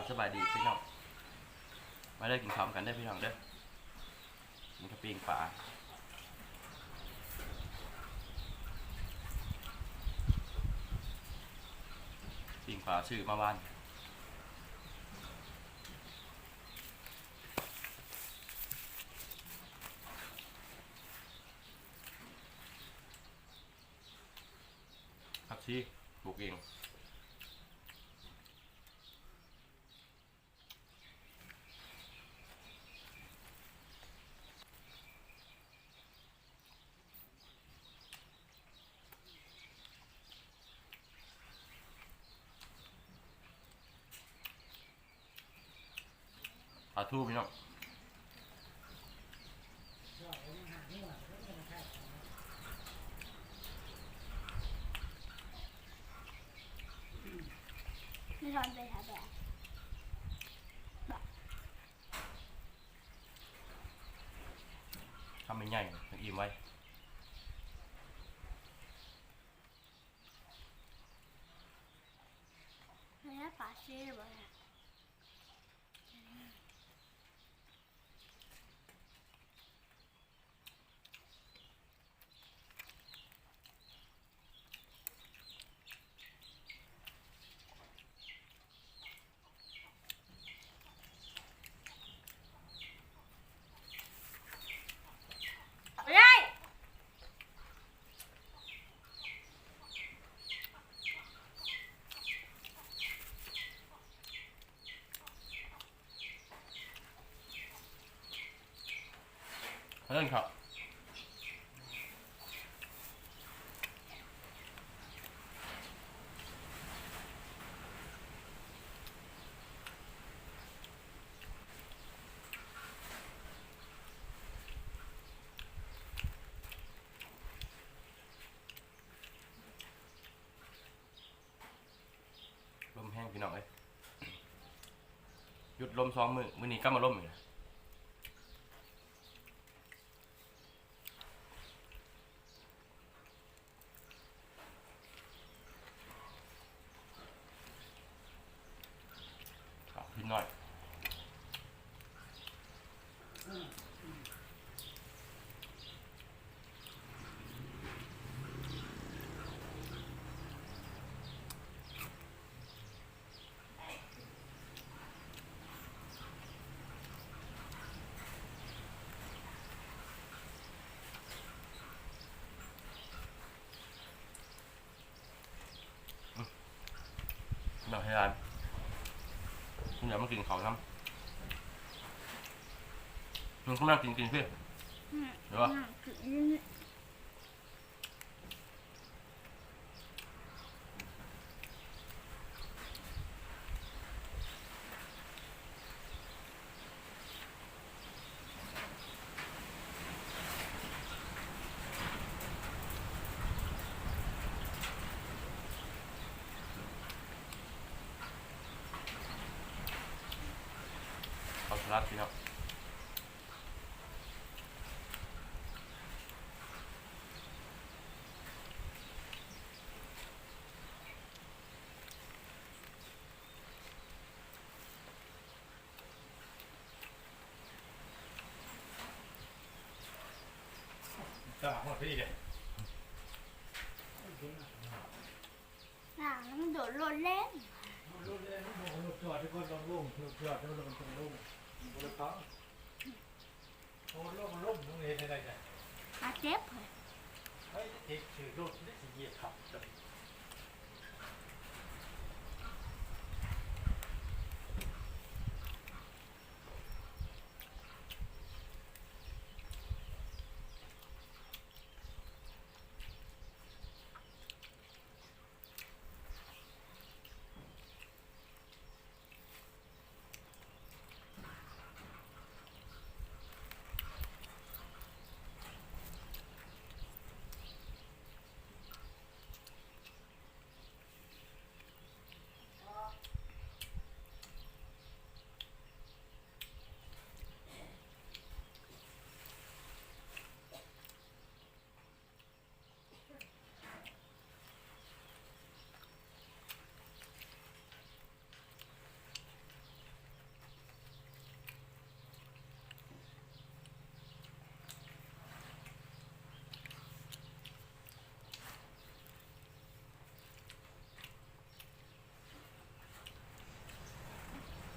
ສະບາຍດີພີ່ນ້ອງ ມາເດີ ກິນເຂົ້ານຳກັນເດີພີ່ນ້ອງເດີ ກິນກັບປີ້ງປາ ປີ້ງປາຊື້ມາວານ ຜັກຊີ ປູກເອງ. ປາທູພີ່ນ້ອງ ຄຳໃຫຍ່ໆ ຈັ່ງອີ່ມໄວ. ແມ່ນປາຊີບໍ່ລະ? ເອີ້ນເຂົ້າ ລົມແຮງພີ່ນ້ອງເອີຍ ຢຸດລົມສອງມື້ ມື້ນີ້ກັບມາລົມອີກ. ເອົາ ພິດໜ້ອຍ. ເນາະ ໃຫ້ຫຼານ ເດີມາກິນເຂົ້ານຳ ມັນກຳລັງກິນ ກິນເພ ອືມ ເຫັນບໍ່? ອືມ ເຂົ້າສະຫຼັດພີ່ນ້ອງ. ຕາຮອດພີ້ເດ້ ໜາວ ມັນໂດດລົດແລ່ນ ລົດແລ່ນ ລົດຈອດ ລົດລົງ ລົດຈອດ ລົດລົງ ລົດລົງ ບໍ່ໄດ້ຟັງ. ໂອ້ ລົມ ລົມ ເຮັດໄດ້ໄດ໋ ອາ ເຈັບ ເອີຍ ເຈັບ ຊື້ລົດ ຊິຢຽບທັບ.